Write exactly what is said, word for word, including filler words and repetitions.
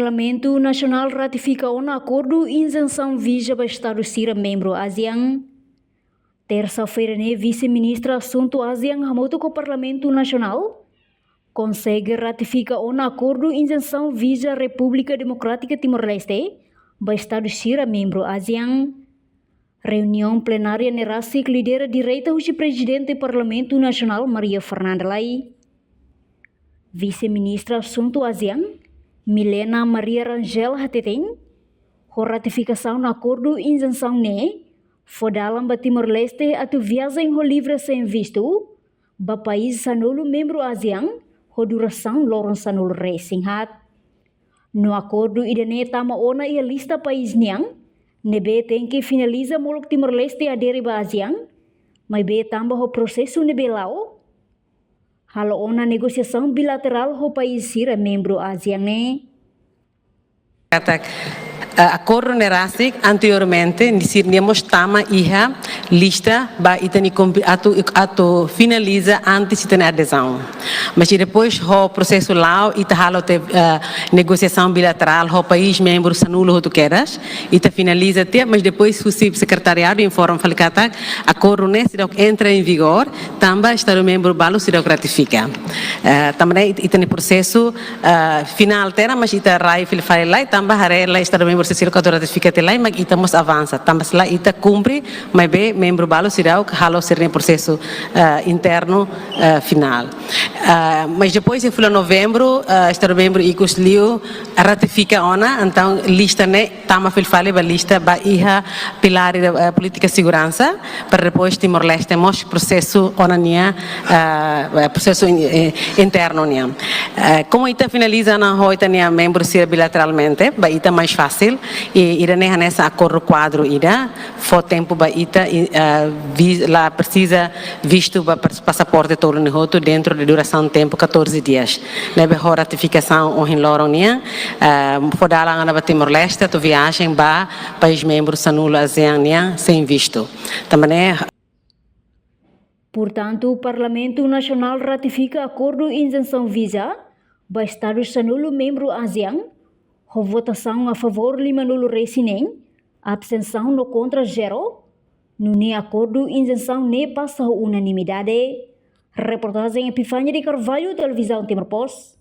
Parlamentu Nasionál ratifika ona akordu izensaun viza ba estadu sira membru ASEAN. Tersa-feira ne'e, Vise-Ministra Asuntu ASEAN hamutuk ho Parlamentu Nasionál konsege ratifika ona akordu izensaun viza Repúblika Demokrátika Timor-Leste ba estadu sira membru ASEAN. Reuniaun plenária ne'e rasik lidera direta husi Prezidente Parlamentu Nasionál, Maria Fernanda Lay. Vise-Ministra Asuntu ASEAN, Milena Maria Rangel, hateten, ho ratifikasaun akordu izensaun ne'e fó dalan ba Timor-Leste atu viajen ho livre sein vistu ba país sanulu membru ASEAN ho durasaun loron sanulu-resin-haat. No akordu ida-ne'e tama ona iha lista país nian ne'ebé tenke finaliza molok Timor-Leste adere ba ASEAN, maibé tanba ho prosesu ne'ebé la'o, halo ona negosiasaun bilaterál ho país sira membru ASEAN ne'e. Katak, eh, akordu ne'e rasik anteriormente, ni sira-nia mós tama iha lista ba ita-nia kompi-, atu, atu finaliza antes ita-nia adezaun. Mas i depois ho prosesu la'o, ita halo tiha, eh, negosiasaun bilaterál ho país membru sanulu hotu kedas, ita finaliza tiha, mas depois husi sekretariadu informa fali katak akordu ne'e seidauk entra em vigor tanba estadu membru balu seidauk ratifika. Eh, tanba ne'e it-, ita-nia prosesu, eh, finál tiha ona, mas ita rai fila fali lai, tanba haree lai estadu membru sira seidauk atu ratifika tiha lai, mas ita mós avansa. Tanba se lae ita kumpre, maibé membru balu seidauk halo sira-nia prosesu, eh, internu, eh, finál. Eh, mas depois iha fulan Novembru, eh, estadu membru ikus liu ratifika ona, entaun lista ne'e tama fila fali ba lista ba iha pilár, eh, polítika seguransa, para depois Timor-Leste mós prosesu ona nia, eh, prosesu in-, eh, internu nian. Eh, komu ita finaliza ona ho ita-nia membru sira bilateralmente, ba ita mais fásil, i ida-ne'e hanesan akordu kuadru ida, fó tempu ba ita, i, eh, vi-, la presiza vistu ba pas-, pasaporte tolu ne'e hotu dentro de durasaun tempu catorze dias. Ne'ebé ho ratifikasaun ohin loron nian, eh, fó dalan ona ba Timor-Leste atu viajen ba país membru sanulu ASEAN nian sein vistu. Tanba ne'e. Portantu, Parlamentu Nasionál ratifika akordu izensaun viza ba estadu sanulu membru ASEAN, ho votasaun a favór limanulu-resin-neen, abstensaun no kontra zero, nune'e akordu izensaun ne'e pasa ho unanimidade. Reportajen Epifania de Carvalho, Televizaun Timor Post.